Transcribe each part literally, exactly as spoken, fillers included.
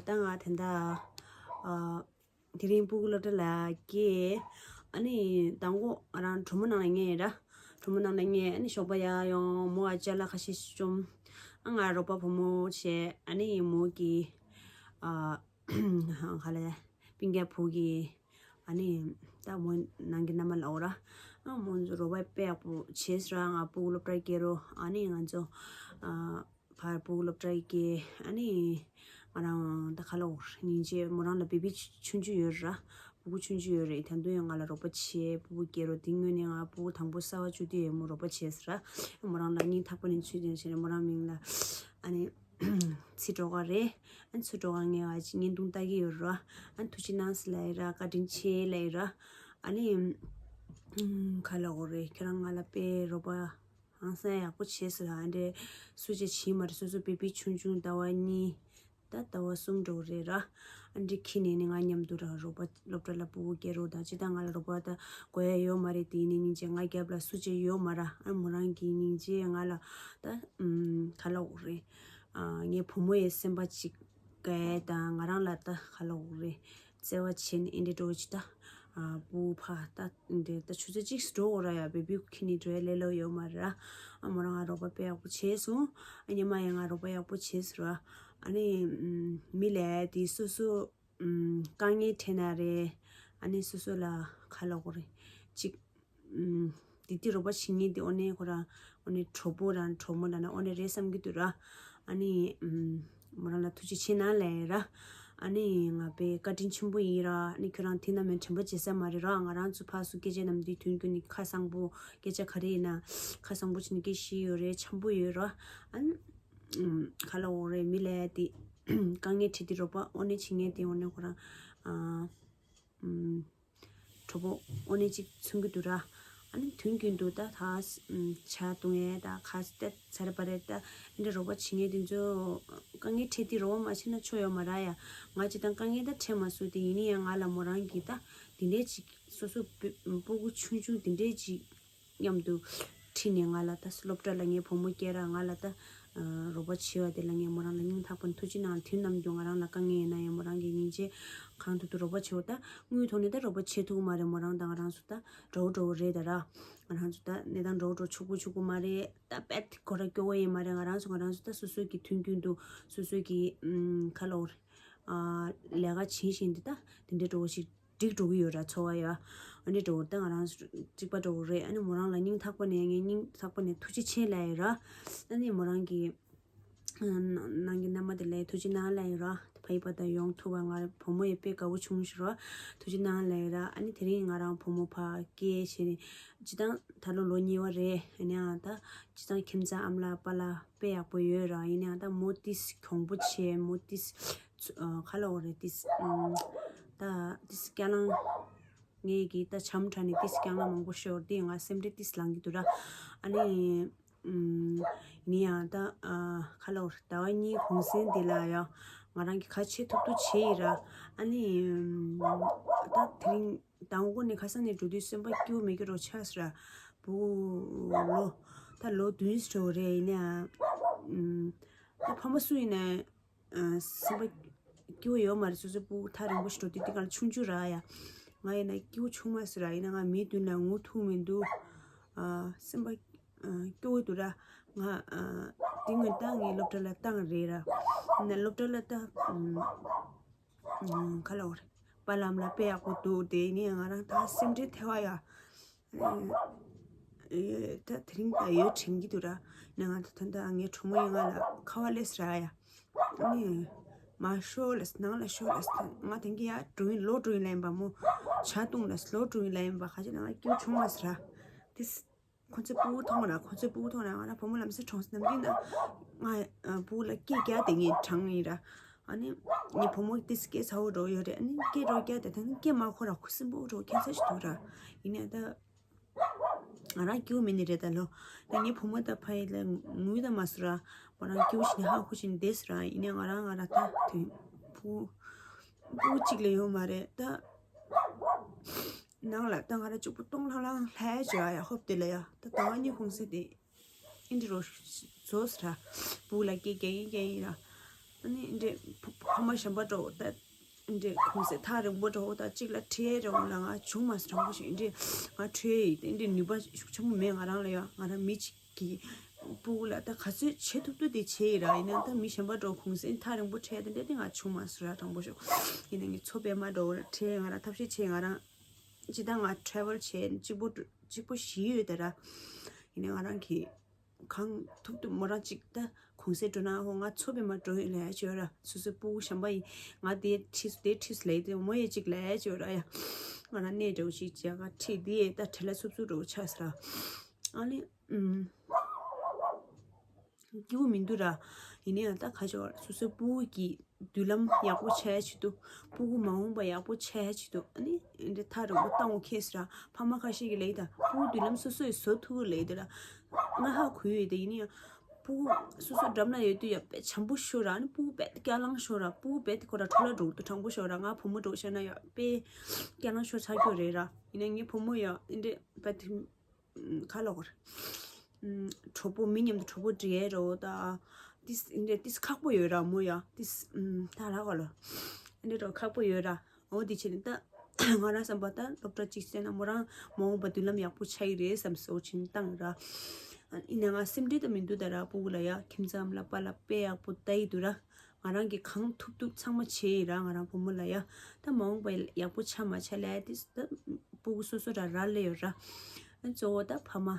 ད་ང་དེ་འདྲ་ཨ། དེ་རིང་སྤུ་གུ་སློབ་གྲྭ་ལ་སྐྱེལ། ཨ་ནི་དང་པོ་ང་རང་གྲོ་མོ་ནང་ལ་ཉལ་ར། གྲོ་མོ་ནང་ལ་ཉལ། ཨ་ནི་ཞོགས་པ་ཡར་ཡོང་མོ་ཨ་ཅག་ལ་ཁ་ཤས་ཤིག་བཅོམ། ཨ་ང་རོགས་པ་བུ་མོ་བྱས། ཨ་ནི་མོ་གི་ཨ་ག་ལ་སྤུན་ཀྱག་བུ་གི་ཨ་ནི་ད་མོ་ནང་གི་མནའ་མ་ལ་འོ་ར། ཨ་མོ་ཚོ་རོགས་པ་དཔེ་ཡག་པོ་བྱས་ར། ང་སྤུ་གུ་སློབ་གྲྭ་སྐྱེལ་རོགས། ཨ་ནི་ང་ཚོ་ཨ། ཕར་སྤུ་གུ་སློབ་གྲྭ་སྐྱེལ། ཨ་ནི་ང་རང་ད་ག་ལ་འོ་སྙིང་རྗེ། མོ་རང་ལ་བེ་བི་ཆུང་ཆུང་ཡོད་ར། སྤུ་གུ་ཆུང་ཆུང་ཡོད་རེད། ད་དུང་ཡང་ང་ལ་རོགས་པ་བྱས། སྤུ་གུ་སྐྱེལ་རོགས། དེ་སྔོན་ནས་ང་སྤུ་གུ་དང་པོ་གསར་པ་བཅུ་དུས་ཡོད་མོ་རོགས་པ་བྱས་ཟེར་ར། མོ་རང་ལ་སྙིང་ཐག་པ་ནས་ཆུ་ལྡན་བྱས་ནས་མོ་རང་མིང་ལ་ཨ་ནི་ཚེ་སྒྲོལ་དཀར་རེད། ཨ་ནི་ཚེ་སྒྲོལ་དཀར་ངས་ཨ་ཅིག་བརྙན་ཐུང་ལྟ་གི་ཡོད་ར། ཨ་ནི་ཐུགས་རྗེ་གནང་ཟེར་ལབ་ཡི་ར། བཀའ་དྲིན་ཆེ་ལབ་ཡི་ར། ཨ་ནི་ག་ལ་འོ་རེད། ཁྱེད་རང་ང་ལ་དཔེ་རོགས་པ། ཧང་སང་ཡག་པོ་བྱས་ཟེར། ཨ་འདྲས་སུ་ཅེ་བྱིན་མ་རེད། སོ་སོ་བེ་བི་ཆུང་ཆུང་ཟླ་བ་གཉིས། ད་ཟླ་བ་གསུམ་འགྲོ་རེད་ར། ཨ་འདྲས་ཁྱི་ནས་ནི་ང་མཉམ་དུ་ར་རོགས་པ་སློབ་གྲྭ་ལ་སྤུ་གུ་སྐྱེལ་རོགས་དང་། ཅི་ད་ང་ལ་རོགས་པ་ད་དགོས་ཡ་ཡོད་མ་རེད། དེ་ནི་སྙིང་རྗེ། ང་རྒྱབ་ལ་སུ་ཅེ་ཡོད་མ་ར། ཨ་མོ་རང་གི་སྙིང་རྗེ་ང་ལ་ད་ག་ལ་འོ་རེད། ངའི་བུ་མོ་ཡི་སེམས་པ་ཅིག་གས་དང་ང་རང་ལ་ད་ག་ལ་འོ་རེད། བརྩེ་བ་བྱས་ནས་ཨེ་འདྲ་འགྲོ་ཅི་ད། ཨ་སྤུ་ཕ་ད་འདི་ད་ཆུ་ཚོད་གཅིག་འགྲོ་འོ་ར་ཡ། བེ་བི་ཁྱི་ནི་འགྲོ་ཡ་ལས་སླ་པོ་ཡོད་མ་རེད་ར། ཨ་མོ་རང་ང་རོགས་པ་དཔེ་ཡག་པོ་བྱས་སོང་། ཨ་ཉི་མ་ཡ་ང་རོགས་པ་ཡག་པོ་བྱས་སོང་ར། ཨ་ནི་མི་ལས་དེ་སོ་སོ་དཀའ་ངལ་འཕྲད་ན་རེད། ཨ་ནི་སོ་སོ་ལ་ག་ལ་འོ་རེད་ཅིག་དེ་དུས་རོགས་པ་བྱེད་མཁན་དེ་དངོས་གནས་ཁོ་རང་དངོས་གནས་གྲོགས་པོ་རང་གྲོགས་མོ་འདྲ་ན་དངོས་གནས་རེད་བསམ་གྱི་འདུག་ར། ཨ་ནི་མོ་རང་ལ་ཐུགས་རྗེ་ཆེ་གནང་ལབ་ཡི་ར། ཨ་ནི་ང་དཔེ་བཀའ་དྲིན་ཆེན་པོ་ཡིན་ར། ཨ་ནི་ཁྱོད་རང་དེ་ནང་མེད་དྲན་པ་བརྗེད་ས་མ་རེད་ར། ང་རང་ཚོ་ཕར་ཚུར་སྐད་ཆ་ནམ་དུས་དོན་རྒྱུ་ནི་ཁ་བཟང་པོ། སྐད་ཆ་ག་རེ་ཡིན་ན་ཁ་བཟང་པོ་བྱས་ནས་སྐད་བཤད་ཡོད་རེད། འཆམ་པོ་ཡོད་ར། ཨ་ནི་ག་ལ་འོ་རེད། མི་ལ་དེ་དཀའ་ངལ་འཕྲད་དུས་རོགས་པ་དངོས་གནས་བྱེད་མཁན་དེ་དངོས་གནས་ཁོ་རང་ཨ། གྲོགས་པོ་དངོས་གནས་གཅིག་མཚོན་གྱི་འདུག་ར། ཨ་ནི་དུས་རྒྱུན་དུ་ད་ད་ཆ་བཏུང་ཡས་ད་ཁ་ཏ་ཚར་པ་རེད། ད་འདི་རོགས་པ་བྱེད་མཁན་དེ་ཚོ་དཀའ་ངལ་འཕྲད་དེ་རོགས་པ་མ་བྱས་ན་ཆོ་ཡོད་མ་ར་ཡ། ང་ཅི་ད་དཀའ་ངལ་ད་འཕྲད་མ་སོང་། དེ་ཡིན་ན་ཡང་ང་ལ་མོ་རང་གིས་ད་དེ་འདྲས་ཅིག་སོ་སོ་སྤུ་སྤུ་གུ་ཆུང་ཆུང་དེ་འདྲས་ཅིག་མཉམ་དུ་ཁྲིད་ནས་ང་ལ་ད་སློབ་གྲྭ་ལ་ངའི་བུ་མོ་སྐྱེལ་ར་ང་ལ་ད་རོགས་པ་བྱས་པ་དེ་ལ་ངས་མོ་རང་ལ་སྙིང་ཐག་པ་ནས་ཐུགས་རྗེ་གནང་། དུས་ནམ་རྒྱུན་ང་རང་ལ་དཀའ་ངལ་ཡིན་ན་ཡང་མོ་རང་གིས་སྙིང་རྗེ་གང་ཐུབ་ཐུབ་རོགས་པ་བྱེད། འོ་ད་དངུལ་ཐོག་ནས་ད་རོགས་པ་བྱེད་ཐུབ་ཀྱི་མ་རེད། མོ་རང་དང་ང་རང་ཚོ་ད་འདྲ་བོ་འདྲ་བོ་རེད་ད་ར། ང་རང་ཚོ་ད་གནས་སྟངས་འདྲ་བོ་འདྲ་བོ་ཕྱུག་པོ་ཕྱུག་པོ་མ་རེད། ད་དཔེ་ཁོ་ར་སྐྱོ་བོ་ཡིན་མ་རེད། ང་རང་ཚོ་ང་རང་ཚོ་ད་སོ་སོ་གི་དུས་རྒྱུན་དུ་སོ་སོ་གི་ཁ་ལོ་ལས་ཀ་བྱེད་བཞིན་དུ་ད་དེ་འདྲ་འདྲ་བོ་ཞིག་འགྲིག་འགྲོ་གི་ཡོད་ར། འཚོ་བ་ཡ། ཨ་ནི་འགྲོ་ད་ང་རང་གཅིག་པ་འགྲོ་རེད། ཨ་ནི་མོ་རང་ལ་སྙིང་ཐག་པ་ནས་ངས་སྙིང་ཐག་པ་ནས་ཐུགས་རྗེ་ཆེ་ལབ་ཡོད་ར། ཨ་ནི་མོ་རང་གི་ནང་གི་མནའ་མ་དེ་ལ་ཐུགས་རྗེ་གནང་ལབ་ཡོད་ར། ཕ་ཡི་པ་ད་ཡོང་ཐུབ་པ་ང་བུ་མོ་ཡི་དཔེ་དགའ་བོ་བྱུང་ཞུ་ར། ཐུགས་རྗེ་གནང་ལབ་ཡོད་ར། ཨ་ནི་དེ་རིང་ང་རང་བུ་མོ་ཕ་སྐྱེས་བྱས་ནས་སྤྱི་བཏང་ད་ལོ་ལོ་གཉིས་པ་རེད། ཨ་ནི་ཨ་ད་སྤྱི་བཏང་ཁྱིམ་ཚང་ཨ་མ་ལགས་པ་ལགས་དཔེ་ཡག་པོ་ཡོད་ར། ཡིན་ནའང་ད་མོ་ཏིས་གྱོང་པོ་ཆེ། མོ་ཏིས་ཁ་ལོ་རེད་ཏིས་ད་ཏིས་སྐྱ་ལང་ངེད་ཀྱི་ད་བྱམས་ཁྲ་ནས་ཏིས་སྐྱ་ལང་མང་པོ་ཤོར་ཏེ་ང་སེམས་ཁྲལ་ཏིས་ལང་གི་འདུག་ར། ཨ་ནི་ཡིན་ནའང་ད་ཁ་ལོ་ཟླ་བ་གཉིས་གུང་སེང་འདི་ལ་ཡང་ང་རང་གི་ག་བྱེད་ཐུབ་ཐུབ་བྱས་ཡིན་ར། ཨ་ནི་ད་དེ་རིང་དང་པོ་ནས་ཁ་སང་ནས་འགྲོ་དུས་སེམས་པ་སྐྱིད་པོ་མེད་ཀྱི་རོ་ཆགས་སོང་ར། བུ་ལོ་ད་ལོ་བདུན་ཙམ་རེད། ཡིན་ནའང་ད་ཕ་མ་སུ་ཡིན་ནའང་སེམས་པ་སྐྱིད་པོ་ཡོད་མ་རེད། སོ་སོའི་སྤུ་གུ་ཐག་རིང་པོ་ཞིག་འགྲོ་དུས་དེ་ག་ལ་ཆུང་ཆུང་ར་ཡ། ང་ཡིན་ན་སྐྱིད་པོ་བྱུང་མ་སོང་ར། ཡིན་ན་ང་མིའི་མདུན་ལ་ངུ་ཐུབ་མི་འདུག་སེམས་པ་སྐྱོ་བོ་འདུག་ར། ང་དེ་སྔོན་ད་ངའི་སློབ་གྲྭ་ལ་བཏང་རེད་ར། ཡིན་ན་སློབ་གྲྭ་ལ་ད་ཁ་ལོ་རེད། པ་ལམ་ལ་དཔེ་ཡག་པོ་འདུག་དེ་ནས་ང་རང་ད་སེམས་ཁྲལ་ཐེ་བ་ཡ། ད་དེ་རིང་ད་ཡོད་དྲན་གྱི་འདུག་ར། ནས་ང་ད་ད་ངའི་གྲོགས་མོ་ཡིན་ང་ལ་ཁ་བ་ལས་ར་ཡ། ནས་མ་ཤོག་ལས་ནང་ལ་ཤོག་ལས་ང་དེང་གི་ཡ་འགྲོ་ཡིན་ལོ་འགྲོ་ཡིན་ལ་ཡིན་པ་མོ་ཇ་བཏུང་ལས་ལོ་འགྲོ་ཡིན་ལ་ཡིན་པ་ཁ་ཅིག་ནང་ལ་སྐྱིད་པོ་བྱུང་མ་སོང་ར། དེ་ཁོ་ཚོའི་སྤུ་གུ་མཐོང་ར། ཁོ་ཚོའི་སྤུ་གུ་མཐོང་ར། ང་རང་བུ་མོ་ལམ་སེང་གྲོངས་སོང་ནམ་རྒྱུན་ན་ང་སྤུ་གུ་ལ་སྐད་རྒྱག་དེ་ངས་དྲང་ཡིན་ར། ཨ་ནི་ངའི་བུ་མོ་དེ་སྐད་ཚ་བོ་འགྲོ་ཡོད་རེད། ཨ་ནི་སྐད་འགྲོ་རྒྱག་དེ་ད་ནི་སྐད་མ་ཁོ་ར་ཁུ་སིམ་པོ་འགྲོ་ཁྱད་མཚར་ཞིག་འདུག་ར། ཡིན་ནའི་ད་ང་རང་སྐྱིད་པོ་མེད་ནི་རེད་ད་ལོ། ད་ངའི་བུ་མོ་ད་ཕ་ཡི་ལ་ངུས་ད་མ་སོང་ར། མོ་རང་སྐྱིད་པོ་ཞིག་ནས་ཧ་ཁུ་ཞིག་ནས་བསྡད་སོང་ར། ཡིན་ནའི་ང་རང་ང་ར་ད་དེ་སྤུ་སྤུ་གུ་གཅིག་ལས་ཡོད་མ་རེད་ད། ནང་ལ་ད་ང་ར་གཅིག་པུ་སྟོང་ལྷང་ལྷང་ལྷས་བྱོས་ཡ། ཧོབ་དེ་ལ་ཡ་ད་ཟླ་བ་གཉིས་གུང་སེང་དེ་ཨིན་དྲི་རོ་བཟོ་ཟེར་ར། སྤུ་གུ་ལ་སྐད་རྒྱག་གིན་རྒྱག་གིན་ར། ཨ་ནི་འདི་ཕ་མ་གཞན་པ་འདྲ་བོ་ད་འདི་གུང་སེང་ཐག་རིང་པོ་འདྲ་བོ་ད་གཅིག་ལ་ཁྲིད་རེ་འོང་ལ་ང་བྱུང་མ་སོང་དྲང་པོ་ཞིག་འདི་ང་ཁྲིད་ཡིན་འདི་ནུས་པ་ཤུགས་ཆེན་པོ་མེད་ང་རང་ལ་ཡ། ང་རང་མི་གཅིག་གི་སྤུ་གུ་ལ་ད་ག་ཚོད་བྱེད་ཐུབ་ཐུབ་དེ་བྱེད་ཡིན་ར། ཡིན་ན་ད་མི་གཞན་པ་འདྲ་བོ་གུང་སེང་ཐག་རིང་པོ་ཁྲིད་དེ་འདྲ་དེ་ང་བྱུང་མ་སོང་ར་དྲང་པོ་ཞིག་ཡིན་ན་ངས་མཚོ་པད་མ་འདྲ་བོ་ཁྲིད་ང་རང་ཐབས་ཤེས་བྱེད་ང་རང་ཅི་ད་ང་travel་བྱེད་གཅིག་པོ་གཅིག་པོ་བཞི་ཡོད་ད་ར། ཡིན་ན་ང་རང་གི་གང་ཐུབ་ཐུབ་མོ་རང་གཅིག་ད་གུང་སེང་འགྲོ་ན་ཧོ་ང་མཚོ་པད་མ་འགྲོ་ཡིན་ལས་བྱོས་ར། སོ་སོའི་སྤུ་གུ་གཞན་པ་ཡིན་ང་དེ་ཁྲིད་སུ་དེ་ཁྲིད་སུ་ལས་དེ་མོ་ཡི་གཅིག་ལས་བྱོས་ར་ཡ། ང་རང་གནས་འགྲོ་ཞིག་བྱས་ང་ཁྲིད་དེ་ད་བྲེལ་ལ་སུབ་སུབ་འགྲོ་ཆགས་སུ་ར། ཨ་ནི་ཨུམ། སྐྱིད་པོ་མི་འདུག་ར། ཡིན་ན་ཡང་ད་ག་ཅོ་སོ་སོའི་སྤུ་གུ་གི་མདུན་ལམ་ཡག་པོ་ཆགས་ཡ་ཆེད་དུ། སྤུ་གུ་མ་འོངས་པ་ཡག་པོ་ཆགས་ཡ་ཆེད་དུ། ཨ་ནི་འདི་ཐག་རིང་པོ་བཏང་འོ་ཁེས་ར། ཕ་མ་ཁ་ཤས་ཀྱི་ལས་ད་སྤུ་གུ་མདུན་ལམ་སོ་སོ་ཡི་བཟོ་ཐུབ་ཀྱི་ལས་དེ་ར། ང་ཧ་གོ་ཡོད་དེ་ཡིན་ན་ཡང་། སྤུ་གུ་སོ་སོ་འགྲམ་ན་ཡོད་དུས་ཡ་དཔེ་བྱམས་པོ་ཤོར་ར། ཨ་ནི་སྤུ་གུ་དཔེ་སྐྱག་ལང་ཤོར་ར། སྤུ་གུ་དཔེ་དེ་ཁོ་ར་འཕྲོ་བརླག་འགྲོ་གི་འདུག་དྲང་པོ་ཤོར་ར། ང་བུ་མོ་འགྲོ་བཤད་ན་ཡ་དཔེ་སྐྱག་ལང་ཤོར་ཚར་རྒྱུ་རེད་ར། ཡིན་ན་ངའི་བུ་མོ་ཡ་འདི་དཔེ་དེ། ཁ་ལོག་ར། གྲོགས་པོ་མི་མཉམ་དུ་གྲོགས་པོ་འབྲི་ཡས་རོ་ད། ཏིས་འདི་ཏིས་ཁག་པོ་ཡོད་ར་མོ་ཡ་ཏིས། ད་ར་ག་ལོ། འདི་རོ་ཁག་པོ་ཡོད་ར། འོ་འདི་ཕྱིར་ད། ང་རང་བསམ་པ་ད་སློབ་གྲྭ་གཅིག་བསྡད་ན་མོ་རང་མ་འོངས་པ་མདུན་ལམ་ཡག་པོ་ཆགས་ཀྱི་རེད་བསམ་སོ་ཕྱིན་བཏང་ར། ཡིན་ན་ང་སེམས་ཁྲལ་ད་མི་འདུག་ད་ར་སྤུ་གུ་ལ་ཡ་ཁྱིམ་ཚང་ལ་པ་ལ་དཔེ་ཡག་པོ་ལྟ་ཡི་འདུག་ར། ང་རང་གིས་གང་ཐུབ་ཐུབ་ཚང་མ་བྱས་ཡིན་ར། ང་རང་བུ་མོ་ལ་ཡ་ད་མ་འོངས་པ་ཡག་པོ་ཆགས་མ་ཆགས་ལས་དེ་ད་སྤུ་གུ་སོ་སོ་ར་ར་ལས་ཡོད་ར། གཙོ་བོ་ད་ཕ་མ་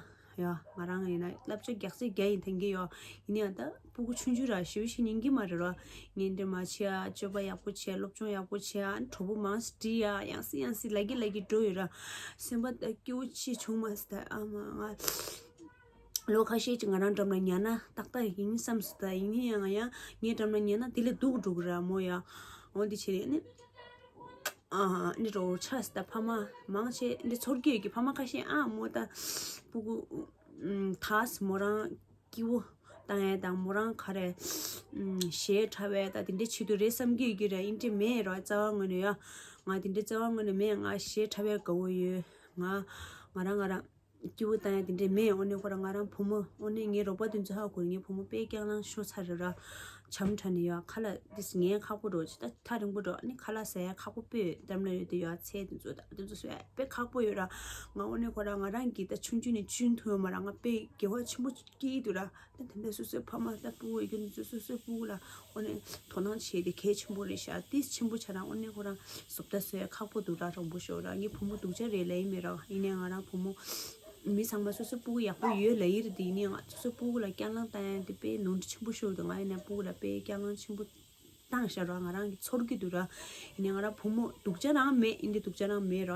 ཡ། ང་རང་ཡིན་ན་བསླབ་བྱ་རྒྱག་སེ་རྒྱ་ཡིན་ཐན་གི་ཡོ། ཡིན་ཡང་ད་སྤུ་གུ་ཆུང་ཆུང་ར་ཞེ་པོ་ཞིག་ཉན་གི་མ་རེད་ར། ངན་འདྲེ་མ་བྱེད་ཨ། སྤྱོད་པ་ཡག་པོ་བྱེད། སློབ་སྦྱོང་ཡག་པོ་བྱེད་ཨ། གྲོགས་པོ་མང་སེ་འབྲི་ཡ། ཡང་སེ་ཡང་སེ་ལ་གི་ལ་གི་འགྲོ་ཡོད་ར། སེམས་པ་ད་སྐྱིད་པོ་ཅི་བྱུང་མ་སི་ད་ཨ་མ་ང་། ལོ་ཁ་ཤས་ཅིག་ང་རང་འགྲམ་ལ་ཉལ་ན་ཏག་ཏག་ཡིན་བསམ་སོང་། ད་ཡིན་ན་ཡང་ང་ཡང་ངའི་འགྲམ་ལ་ཉལ་ན་དེ་ལས་སྡུག་འགྲོ་གི་ར་མོ་ཡ། འོ་འདི་བྱས་ནས་ནི་ཨ་ནི་རོ་ཆགས་སོང་། ད་ཕ་མ་མང་ཆེ་འདི་ཚོར་གི་ཡོད་ཀྱི་ཕ་མ་ཁ་ཤས་ཨ་མོ་ད་སྤུ་གུ་ཐག་མོ་རང་སྐྱིད་པོ་བཏང་ཡས་དང་མོ་རང་ག་རེ་གཞས་འཁྲབ་པའི་ད་དེ་འདྲའི་ཆེད་དུ་རེད་བསམ་གི་ཡོད་ཀྱི་ར། ཡིན་འདྲ་མེད་ར། རྩ་བ་ངོས་ནས་ཡ་ང་དེ་འདྲའི་རྩ་བ་ངོས་ནས་མེད། ང་གཞས་འཁྲབ་པའི་དགའ་བོ་ཡོད། ང་ང་རང་ང་རང་སྐྱིད་པོ་བཏང་ཡ་དེ་འདྲས་མེད། འོ་ནས་ཁོ་རང་ང་རང་བུ་མོ་འོ་ནས་ངའི་རོགས་པ་དེ་ཚོ་ཧ་གོ་ངའི་བུ་མོ་དཔེ་སྐྱག་ལང་ཤོར་ཚར་རེད་ར། བྱམས་ཁྲ་ནས་ཡ་ཁ་ལག་དེ་ངའི་ཁག་པོ་འགྲོ་ཅི་ད་ཐག་རིང་པོ་འགྲོ། ཨ་ནི་ཁ་ལག་ཟ་ཡ་ཁག་པོ་དཔེ་འགྲམ་ལ་ཡོད་དེ་ཡ་ཚལ་དེ་ཚོ་ད་དེ་ཚོ་ཟ་ཡ་དཔེ་ཁག་པོ་ཡོད་ར། ང་འོ་ནས་ཁོ་རང་ང་རང་གི་ད་ཆུང་ཆུང་ནས་གཅུན་ཐུབ་ཡོད་མ་ར། ང་དཔེ་དགེ་བ་ཆེན་པོ་སྐྱེ་ཡི་འདུག་ར། ད་དེ་འདྲ་སོ་སོའི་ཕ་མ་ད་སྤུ་གུ་ཡོད་རྒྱུ་འདི་ཚོ་སོ་སོའི་སྤུ་གུ་ལ་འོ་ནས་དོ་སྣང་བྱས་ཏེ་གལ་ཆེན་པོ་རེད་ཤག་དེ་ཆེན་པོ་ཆགས་ན་འོ་ནས་ཁོ་རང་བཟོ་ལྟ་བཟོ་ཡ་ཁག་པོ་འདུག་ར། དྲང་པོ་ཤོད་ར། ངའི་བུ་མོ་སྡུག་ཅག་རེད་ལབ་ཡི་མེད་ར། ཡིན་ནའི་ང་རང་བུ་མོ་མི་ཚང་མ་སོ་སོའི་སྤུ་གུ་ཡག་པོ་ཡོད་ལབ་ཡི་རེད། དེ་ཡིན་ནའི་ང་སོ་སོའི་སྤུ་གུ་ལ་སྐྱག་ལང་བཏང་ཡ་དེ་དཔེ་ནོར་འཁྲུལ་ཆེན་པོ་ཤོར་འདུག་ང་ཡིན་ནའི་སྤུ་གུ་ལ་དཔེ་སྐྱག་ལང་ཆེན་པོ་བཏང་ཤག་ར། ང་རང་གི་ཚོར་གི་འདུག་ར། ཡིན་ནའི་ང་རང་བུ་མོ་སྡུག་ཅག་རང་མེད། ཡིན་ཏེ་སྡུག་ཅག་རང་མེད་ར།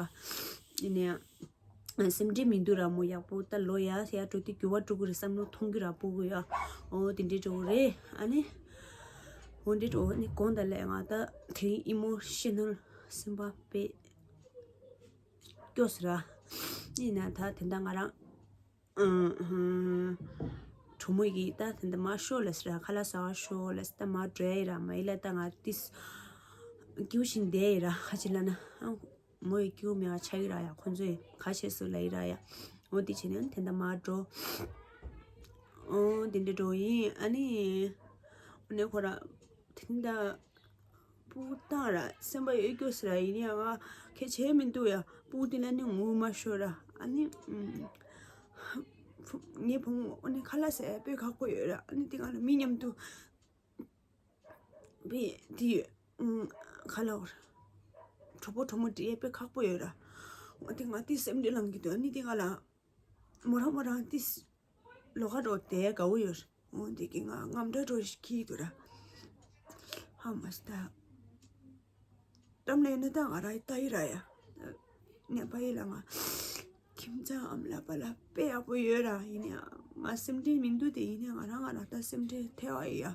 ཡིན་ནའི། སེམས་ཁྲལ་མི་འདུག་ར་མོ། ཡག་པོ་ད་ལོ་ཡར་ཡར་འགྲོ་དུས་འགྱུར་བ་འགྲོ་གི་རེད་བསམ་བློ་ཐོངས་ཀྱི་ར་སྤུ་གུ་ཡ། འོ་དེ་འདྲས་འགྲོ་གི་རེད། ཨ་ནི་འོ་འདྲས་འགྲོ་ནི་དགོངས་དག་ལས་ང་ད་དེ་རིང་ཨི་མོ་ཤི་ནལ་སེམས་པ་དཔེ་སྐྱོ་སི་ར། ཡིན་ན་ད་དེ་འདྲ་ང་རང་གྲོགས་མོ་ཡིས་ད་དེ་འདྲ་མར་ཤོག་ལབ་སི་ར། ཁ་ལག་ཟ་བར་ཤོག་ལབ་སི། ད་མར་འགྲོ་ཡ་ཡིན་ར། མ་ཡིན་ལ་ད་ང་ཏིས་སྐྱིད་པོ་ཞིག་བསྡད་ཡིན་ར། ཁ་ཅིག་ལབ་ན་ཨང་། མོ་ཡི་སྐྱིད་པོ་མེད་པ་ཆགས་ཀྱི་ར་ཡ། ཁོ་ཚོས་ག་བྱེད་སུ་ལབ་ཡི་ར་ཡ། འོ་དེ་བྱས་ནས་དེ་འདྲ་མར་འགྲོ། འོ་དེ་འདྲ་འགྲོ་ཡིན། ཨ་ནི་འོ་ནས་ཁོ་ར་དེ་འདྲ་སྤུ་གུ་བཏང་ར་སེམས་པ་ཡོད་སྐྱོ་སི་ར། ཡིན་ཡང་ང་གལ་ཆེ་མི་འདུག་ཡ། སྤུ་གུ་དེ་ལ་ནི་ངུ་མ་ཤོར་ར། ཨ་ནི་ངའི་བུ་མོ་འོ་ནས་ཁ་ལག་ཟ་ཡ་དཔེ་ཁག་པོ་ཡོད་ར། ཨ་ནི་དེ་ག་ལ་མི་མཉམ་དུ། པའི་དེ་ཡོད། ཁ་ལ་བར་གྲོགས་པོ་གྲོགས་མོ་འདྲེས་དཔེ་ཁག་པོ་ཡོད་ར། འོ་དེ་ང་དེ་སེམས་ཁྲལ་ལངས་ཀྱི་འདུག་ཨ་ནི་དེ་ག་ལ་མོ་རང་མོ་རང་དེ་ལོགས་ཀ་འགྲོ་དེ་དགའ་བོ་ཡོད་ར། འོ་དེ་གི་ང་རྔམ་སྐྲག་འགྲོ་ཞིག་གི་འདུག་ར། ཧ་མ་སི་ད། གཏམ་ལས་ན་ད་ང་ར་ལྟ་ཡི་ར་ཡ། ནད་པ་ཡི་ལ་ང་ཁྱིམ་ཚང་ཨམ་ལ་པ་ལ་དཔེ་ཡག་པོ་ཡོད་ར། ཡིན་ཡང་ང་སེམས་ཁྲལ་མི་འདུག་དེ་ཡིན་ཡང་ང་རང་ང་རང་ད་སེམས་ཁྲལ་ཐེ་བ་ཡི་ཡ།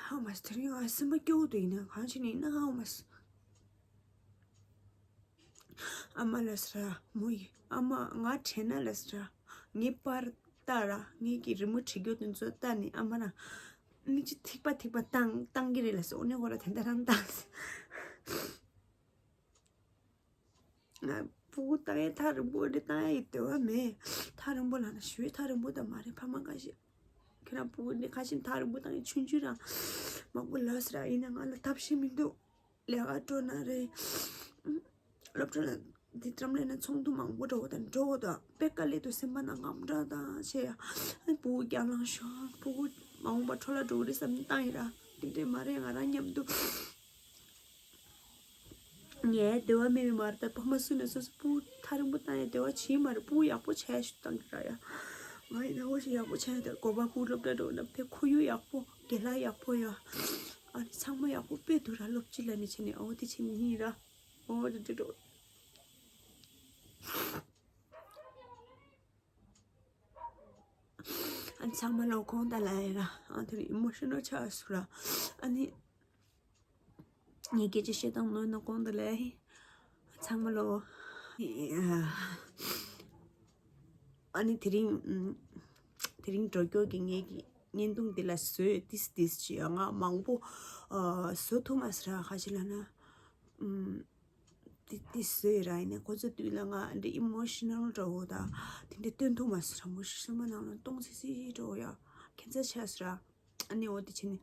ཧ་མ་སི་དེ་རིང་ང་སེམས་པ་སྐྱོ་བོ་འདུག་ཡིན་ན་གང་བྱས་ནས་ཡིན་ན་ཧ་མ་སི། ཨ་མ་ལ་སི་ར་མོ་ཡི་ཨ་མ་ང་དྲན་ན་ལ་སི་ར་ངའི་པར་ལྟ་ར་ངའི་གི་རི་མོ་བྲིས་རྒྱུ་དེ་ཚོ་ལྟ་ནས་ཨ་མ་ར་མིག་ཆུ་ཐིགས་པ་ཐིགས་པ་བཏང་བཏང་གི་རེད་ལ་སི། འོ་ནས་ཁོ་ར་དེ་འདྲ་རང་བཏང་སི། ང་ སྤུ་གུ་བཏང་ཡས་ཐག་རིང་པོ་འདི་བཏང་ཡས་ཡི་འདོད་པ་མེད། ཐག་རིང་པོ་ལབ་ན་ཞེ་པོ་ཐག་རིང་པོ་ད་མ་རེད། ཕ་མ་ཁ་ཤས་ཁྱེད་རང་སྤུ་གུ་འདི་ཁ་ཤས་ཐག་རིང་པོ་བཏང་ཡས་ཆུང་ཆུང་རང་མང་པོ་ལབ་ཟེར་ར། ཡིན་ན་ང་ལ་ཐབས་ཤེས་མི་འདུག་ལས་ཀ་འགྲོ་ན་རེད། སློབ་གྲྭ་ལ་འདི་ཏྲམ་ལས་ན་ཚོགས་འདུ་མང་པོ་འགྲོ་དང་འགྲོ་དང་དཔེ་དཀའ་ལས་འདུག་སེམས་པ་ནང་དངངས་སྐྲག་དང་བྱས་ཡ། ཨ་སྤུ་གུ་རྒྱང་ལངས་ཤོག་སྤུ་གུ་མ་འོངས་པ་འཕྲོ་བརླག་འགྲོ་གི་རེད་བསམ་ནས་བཏང་ཡིན་ར། དེ་འདྲས་མ་རེད། ང་རང་མཉམ་དུ་ངའི་འདོད་པ་མེད་པའི་མ་རེད། ད་ཕ་མ་སུ་ནས་སོ་སོ་སྤུ་གུ་ཐག་རིང་པོ་བཏང་ཡ་འདོད་པ་བྱེད་མ་རེད། སྤུ་གུ་ཡག་པོ་བྱས་ཤིག་བཏང་གི་ར་ཡ། ང་ཡིན་ན་འོ་ཞིག་ཡག་པོ་བྱས་ཡ། དེ་གོ་པ་སྤུ་གུ་སློབ་གྲྭ་འགྲོ་ན་དེ་ཁོར་ཡུག་ཡག་པོ་རྒན་ལགས་ཡག་པོ་ཡ། ཨ་ནི་ཚང་མ་ཡག་པོ་དཔེ་འདུག་ར། སློབ་སྤྱི་ལ་ནི་བྱས་ནས་འོ་དེ་བྱས་ནས་ཡིན་ར། འོ་དེ་འདྲ་འགྲོ། ཨ་ནི་ཚང་མ་ལོ་དགོངས་དག་ལབ་ཡ་ར། ཨ་དེ་རིང་ཨི་མོ་ཤི་ནལ་ཆགས་སོང་ར། ཨ་ནི་ངས་སྐད་ཆ་བཤད་སྟངས་ནོར་ན་དགོངས་དག་ལབ་ཡ། ཚང་མ་ལོ། ཨ་ནི་དེ་རིང་དེ་རིང་འགྲོ་སྐྱོར་གྱི་ངེད་ཀྱི་བརྙན་ཐུང་འདི་ལ་བཟོས་ཏིས་ཏིས་ཅི་ཡང་ང་མང་པོ་བཟོ་ཐུབ་མ་སོང་ར། ཁ་ཅིག་ལབ་ན། ཏི་ཏི་སུ་ཡི་ར་ཡིན་ནའི་ཁོ་ཚོ་དུས་ལ་ང་འདྲ་ཨི་མོ་ཤི་ནལ་འདྲ་བོ་དང་དེ་འདྲ་སྟོན་ཐུབ་མ་སོང་ར། མོ་ཤི་སེམས་པ་ནང་ལ་སྟོང་སི་སི་འདྲ་བོ་ཡ་ཁྱད་མཚར་ཆགས་སོང་ར། ཨ་ནི་འོ་དེ་བྱས་ནས་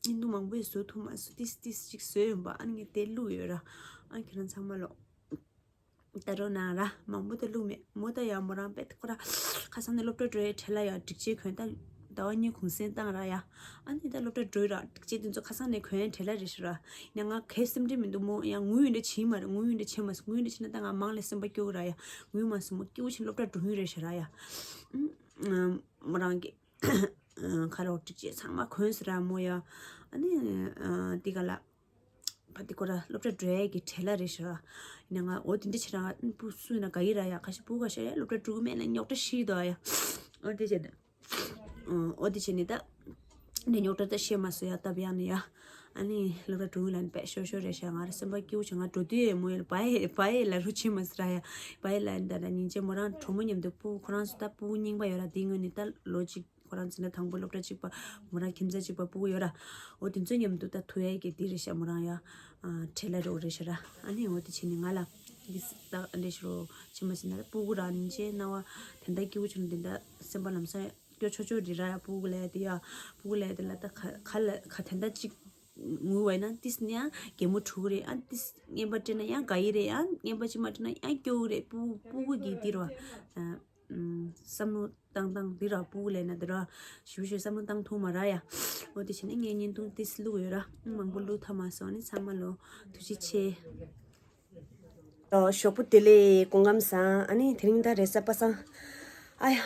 ཨིན་དུ་མང་པོ་ཡི་བཟོ་ཐུབ་མ་སོང་། ཏིས་ཏིས་ཅིག་བཟོས་ཡོང་པ་ཨ་ནི་ངས་དེ་བླུགས་ཡོད་ར། ཨ་ཁྱེད་རང་ཚང་མ་ལོ་ལྟ་རོགས་གནང་ར། མང་པོ་དེ་བླུགས་མེད། མོ་ད་ཡ་མོ་རང་པད་ཁོ་ར་ཁ་སང་ནས་སློབ་གྲྭ་འགྲོ་ཡའི་བྲེལ་ལ་ཡ་སྒྲིག་ཆས་གོན་ད་ཟླ་བ་གཉིས་གུང་སེང་བཏང་ར་ཡ། ཨ་ནི་ད་སློབ་གྲྭ་འགྲོ་ཡི་ར། སྒྲིག་ཆས་དེ་ཚོ་ཁ་སང་ནས་གོན་ཡ་བྲེལ་ལ་རེད་ཤག་ར། ཡིན་ན་ང་གའི་སེམས་ཁྲལ་མི་འདུག་མོ་ཡང་ངུ་ཡོད་འདྲ་བྱེད་མ་རེད། ངུ་ཡོད་འདྲ་བྱེད་མ་སོང་། ངུ་ཡོད་འདྲ་བྱེད་ན་ད་ང་མང་ལས་སེམས་པ་སྐྱོ་གི་ར་ཡ། ངུ་མ་སོང་། མོ་སྐྱིད་པོ་བྱས་ནས་སློབ་གྲྭ་འགྲོ་ཡི་རེད་ཤག་ར་ཡ། མོ་རང་གི་ཁ་རོག་སྒྲིག་ཆས་ཚང་མ་གོན་ཟེར་ར་མོ་ཡ། ཨ་ནི་དེ་ག་ལ་ཕ་དེ་ཁོ་ར་སློབ་གྲྭ་འགྲོ་ཡ་གི་བྲེལ་ལ་རེད་ཤག་ར། ཡིན་ན་ང་འོ་དེ་འདྲ་བྱེད་ར་སྤུ་སུ་ཡིན་ན་དགའ་ཡི་ར་ཡ། ཁ་ཤས་སྤུ་ག་ཤ་ཡ་སློབ་གྲྭ་འགྲོ་གི་མེད་ན་རྙོག་དྲ་ཤི་འདུག་ཡ། འོ་དེ་བྱས་ནས། ཨོ་དེ་བྱས་ནས་ད། འདི་རྙོག་དྲ་ད་བཤད་མ་སོང་ཡ། སྟབས་ཡག་ནས་ཡ། ཨ་ནི་སློབ་གྲྭ་འགྲོ་ཡི་ལ་ནི་བས་ཤོར་ཤོར་རེད་ཤག་ང་རང་སེམས་པ་སྐྱིད་པོ་བྱུང་། ང་འགྲོ་དུས་ཡ་མོ་ཡ་ལ་བ་ཡེ་བ་ཡེ་ལ་རུ་ཕྱིན་མ་སོང་ར་ཡ། བ་ཡེ་ལ་ནི་ད་ད་ཉིན་རྗེས་མོ་རང་གྲོགས་མོ་མཉམ་དུ་སྤུ་གུ་ཁོ་རང་ཚོ་ད་སྤུ་གུ་རྙིང་པ་ཡོད་ར། དེ་སྔོན་ནས་ད་ལོ་གཅིག་ཁོ་རང་ཚོ་ནས་དང་པོ་སློབ་གྲྭ་གཅིག་པ་མོ་རང་ཁྱིམ་མཚེས་གཅིག་པ་སྤུ་གུ་ཡོད་ར། འོ་དེ་ཚོ་མཉམ་དུ་ད་ཐུག་ཡ་གི་དེ་རེད་ཤག་མོ་རང་ཡ། ཨ་བྲེལ་ལ་འགྲོ་རེད་ཤག་ར། ཨ་ནི་འོ་དེ་བྱས་ནས་ང་ལ་འདི་ད་འདྲ་ཞིག་རོ་ཕྱིན་མ་སོང་ན་ད་སྤུ་གུ་རང་ཉིན་རྗེས་གནང་བ་དེ་འདྲ་སྐྱིད་པོ་བྱུང་། དེ་འདྲ་སེམས་པ་ལམ་སང་སྐྱོ་ཆོག་ཆོག་རེད་ར་ཡ། སྤུ་གུ་ལ་ཡ་དེ་ཡ། སྤུ་གུ་ལ་ཡ་དེ་ལ་ད་ག་ག་ལ་ག་དེ་འདྲ་གཅིག་ངུ་བ་ཡིན་ན་ཏིས་ནི་ཡང་གད་མོ་འཁྲུག་གི་རེད། ཨ་ཏིས་རྔན་པ་སྤྲད་ན་ཡང་དགའ་ཡི་རེད། ཡང་རྔན་པ་ཅིག་མ་སྤྲད་ན་ཡང་སྐྱོ་གི་རེད། སྤུ་སྤུ་གུ་གི་འདི་ར་བསམ་བློ་བཏང་སྟངས་འདི་ར་སྤུ་གུ་ལ་ཡིན་ན་འདི་ར་ཞུ་ཞུ་བསམ་བློ་བཏང་ཐུབ་མ་ར་ཡ། འོ་དེ་བྱས་ནས་ངས་བརྙན་ཐུང་ཏིས་བླུགས་ཡོད་ར། མང་པོ་བླུགས་ཐུབ་མ་སོང་། ཨ་ནི་ཚང་མ་ལོ་ཐུགས་རྗེ་ཆེ། ཨོ་ཞོགས་པ་བདེ་ལེགས། སྐུ་ཁམས་བཟང་། ཨ་ནི་དེ་རིང་ད་རེས་གཟའ་པ་སངས། ཨ་ཡ།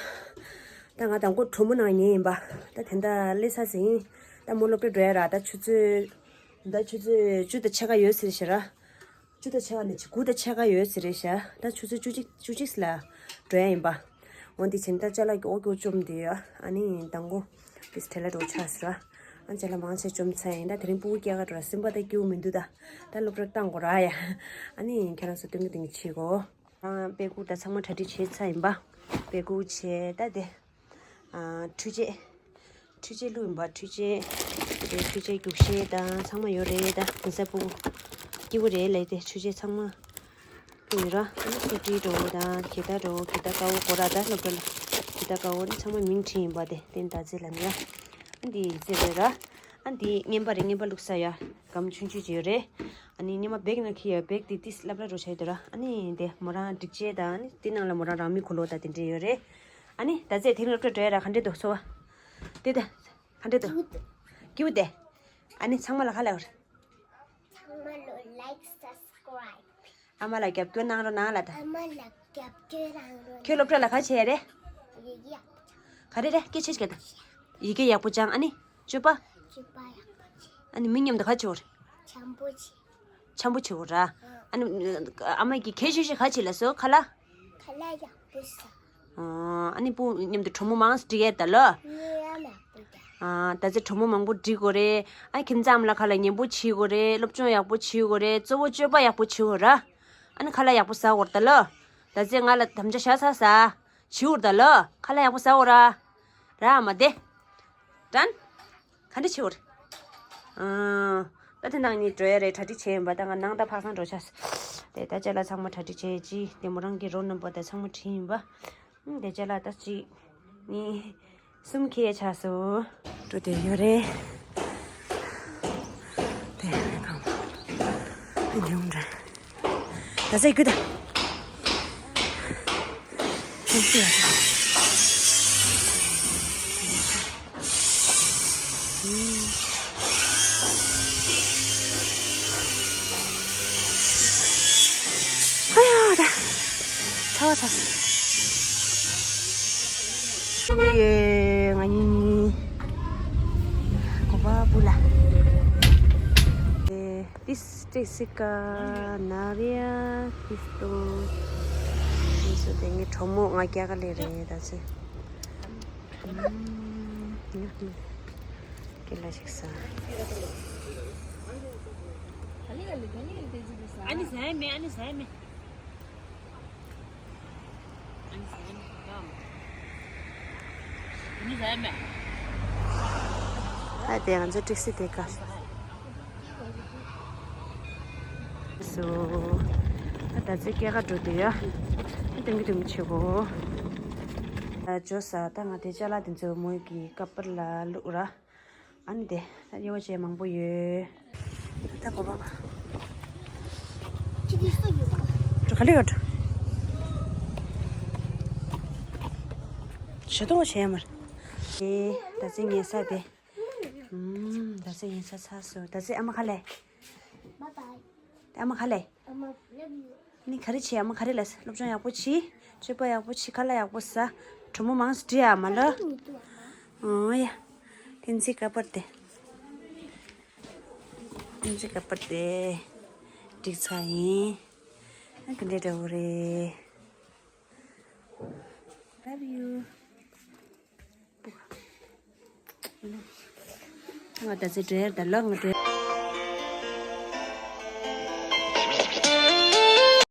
ད་ང་དང་པོ་གྲོ་མོ་ནང་ཉལ་ཡིན་པ། ད་དེ་འདྲ་སླེབས་ཚར་ཟིན། ད་མོ་སློབ་གྲྭ་འགྲོ་ཡ་ར། ད་ཆུ་ཚོད། ད་ཆུ་ཚོད་བཅུ་དང་ཕྱེད་ཀ་ཡོད་ཟེར་ཤག་ར། བཅུ་དང་ཕྱེད་ཀ་ནས་དགུ་དང་ཕྱེད་ཀ་ཡོད་ཟེར་རེད་ཤག་ད་ཆུ་ཚོད་བཅུ་གཅིག་བཅུ་གཅིག་ལ་འགྲོ་ཡ་ཡིན་པ། འོ་འདི་བྱས་ནས་ད་ཅ་ལག་གི་ཨོ་ཀྱོ་བཅོམ་དེ་ཡོད། ཨ་ནི་དང་པོ་ཏིས་བྲེལ་ལ་འགྲོ་ཆགས་ཟེར་བ། ཨ་ཅ་ལག་མང་ཆེ་བཅོམ་ཚར་ཡིན། ད་དེ་རིང་སྤུ་གུ་སྐྱེལ་ག་འགྲོ་ར། སེམས་པ་ད་སྐྱིད་པོ་མི་འདུག་ད་ད་སློབ་གྲྭར་བཏང་དགོས་ར་ཡ། ཨ་ནི་ཁྱེད་རང་ཚོ་སྟོན་གི་དེ་གི་བྱེད་གོ། ཨ་དཔེ་ཁུག་ད་ཚང་མ་གྲ་སྒྲིག་བྱས་ཚར་ཡིན་པ། དཔེ་ཁུག་བྱས་ད་དེ། ཨ་འཕྲུལ་ཆས། འཕྲུལ་ཆས་བླུགས་ཡིན་པ། འཕྲུལ་ཆས། དེ་འཕྲུལ་ཆས་རྒྱུག་ཤེལ་དང་ཚང་མ་ཡོད་རེད། ད་དེང་སང་སྤུ་གུ་སྐྱིད་པོ་རེད་ལབ་དེ་འཕྲུལ་ཆས་ཚང་མ་བླུགས་ཡོད་ར། ཨ་ནི་སྐུ་ཊི་འགྲོ་དང་གི་ཏར་འགྲོ། གི་ཏར་དཀར་པོ་དགོས་ར། ད་སློབ་གྲྭ་ལ་གི་ཏར་དཀར་པོ་ནི་ཚང་མ་མིང་བྲིས་ཡིན་པ། དེ་དེ་ནི་ད་རྫས་ལ་ནི་ཡ། ཨ་འདི་རྫས་རེད་ར། ཨ་འདི་རྔན་པ་རེད། རྔན་པ་བླུགས་ས་ཡ་སྒམ་ཆུང་ཆུང་ཅིག་ཡོད་རེད། ཨ་ནི་སྔོན་མ་བེག་ནང་འཁྱེར་ཡ་བེག་དེ་ཏིས་སླ་པོ་ར་འགྲོ་བྱ་ཡི་དེ་ར། ཨ་ནི་དེ་མོ་རང་སྒྲིག་ཆས་དང་ཨ་ནི་དེ་ནང་ལ་མོ་རང་རང་མི་གོས་ལོག་དང་དེ་འདྲས་ཡོད་རེད། ཨ་ནི་ད་རྫས་དེ་རིང་སློབ་གྲྭ་འགྲོ་ཡ་ར། ག་འདྲས་འདུག་ཚོར་བ། དེ་ད། ག་འདྲས་འདུག་སྐྱིད་པོ་དེ། ཨ་ནི་ཚང་མ་ལ་ག་ལབ་ར། ཚང་མ་ལོ་like subscribe། ཨ་མ་ལ་རྒྱབ་སྐྱོར་གནང་རོགས་གནང་ལབ་ད། ཨ་མ་ལ་རྒྱབ་སྐྱོར་གནང་རོགས། ཁྱོད་སློབ་གྲྭ་ལ་ག་བྱེད་ཡ་རེད། ཡི་གེ་ཡག་པོ། ག་རེ་རེད། སྐད་ཆ་ཞིག་ག་ད། ཡི་གེ་ཡག་པོ་སྦྱང་། ཨ་ནི་སྤྱོད་པ། སྤྱོད་པ་ཡག་པོ་བྱེད། ཨ་ནི་མི་མཉམ་དུ་ག་བྱེད་དགོས་རེད། འཆམ་པོ་བྱེད། འཆམ་པོ་བྱེད་དགོས་ར། ཨ་ནི་ཨ་མ་གིས་གལ་ཆེ་ཤོས་ག་བྱེད་ལབ་སོང་། ཁ་ལག་ཁ་ལག་ཡག་པོ་ཟ། ཨ་ནི་སྤུ་མཉམ་དུ་གྲོགས་མོ་མང་ཙམ་སྒྲིག་ཡས་ད་ལོ། ངའི་ཨ་མ་སྤུ་ད། ཨ་ད་ཚེ་གྲོགས་མོ་མང་པོ་སྒྲིག་དགོས་རེད། ཨ་ཁྱིམ་ཚང་ལ་ཁ་ལ་ཉན་པོ་བྱེད་དགོས་རེད། སློབ་སྦྱོང་ཡག་པོ་བྱེད་དགོས་རེད། གཙོ་བོ་སྤྱོད་པ་ཡག་པོ་བྱེད་དགོས་ར། ཨ་ནི་ཁ་ལག་ཡག་པོ་ཟ་དགོས་རེད་ད་ལོ། ད་ཚེ་ང་ལ་དམ་བཅའ་བཞག་ཚར་ཟ། བྱེད་དགོས་རེད་ད་ལོ། ཁ་ལག་ཡག་པོ་ཟ་དགོས་ར། ར་མ་བདེ། དྲན། ག་འདྲ་བྱེད་དགོས་རེད། ཨ་ད་དེ་ནང་ནི་འགྲོ་ཡ་རེད། གྲ་སྒྲིག་བྱས་ཡིན་པ། ད་ང་ནང་ད་ཕག་སང་འགྲོ་ཆ། དེ་ད་ཅ་ལག་ཚང་མ་གྲ་སྒྲིག་བྱས་ཅི། དེ་མོ་རང་གི་རོ་ནམ་པོ་དེ་ཚང་མ་བྲིས་ཡིན་པ། ཨུམ། དེ་ཅ་ལག་ད་གཅིག་གཉིས་གསུམ་ཁེལ་ཆགས་སོང་། འགྲོ་དེ་ཡོད་རེད། དེ་གང་ཡོང་འདྲ། ད་ཟེར་གི་ད། ཁྱོད་ཚོ་ཡ། ཨ་ཡ་ད། ཚ་བ་ཚ། ཡེ་ང་གཉིས་གཉིས། གོ་བ་བུ་ལ། ཨེ། This Jessica, Naria, Cristo. ཨུམ། སུ་དེ་ངའི་གྲོགས་མོ་ང་རྒྱ་གར་ལ་རེད་ད་ཚེ། ཨུམ། ཉོ་ཉོ། ཁྱེད་ལ་ཞིག་ཟ། ཨ་ནི་ཟ་མེད། ཨ་ནི་ཟ་མེད། ཨ་དེ་ང་ཚོ་ཊེག་སི་དེ་ག་སོ། ཨ་ད་ཚེ་སྐྱེལ་ག་འགྲོ་དུས་ཡ། ཨ་ཏིང་གི་ཏིང་གི་བྱེད་གོ། ཨ་ཇོ་ས་ད་ང་དེ་ཅ་ལག་དེ་ཚོ་མོའི་གི་ཀ་པར་ལ་བླུགས་ར། ཨ་ནི་དེ་ད་ཡོ་བྱེད་མང་པོ་ཡོད། ད་གོ་བ། ཅི་དེ་སུ་ཡོད་པ། ག་ལེ་ཡོད། ཞེ་དོང་བྱས་མར། ཨེ། ད་ཚེ་ཉལ་ས་དེ། ཨུམ། ད་ཚེ་ཉལ་ས་ཚར་སོང་། ད་ཚེ་ཨ་མ་ག་ལེ། Bye bye. ཨ་མ་ག་ལེ། ཨ་མ་love you. ནི་ག་རེ་བྱེད། ཨ་མ་ག་རེ་ལ་སློབ་སྦྱོང་ཡག་པོ་བྱེད། སྤྱོད་པ་ཡག་པོ་བྱེད། ཁ་ལག་ཡག་པོ་ཟ། གྲོགས་མོ་མང་སུ་འདྲི་ཨ་མ་ལ། ཨོ་ཡ། ཏིང་ཙི་ཀ་པར་དེ། ཏིང་ཙི་ཀ་པར་དེ། འགྲིག་ཚར་ཡིན། ཨ་ག་འདྲ་འདྲ་བོ་རེད། Love you. ང་ད་ཚེ་འབྲེལ་ད་ལོ་ང་འབྲེལ།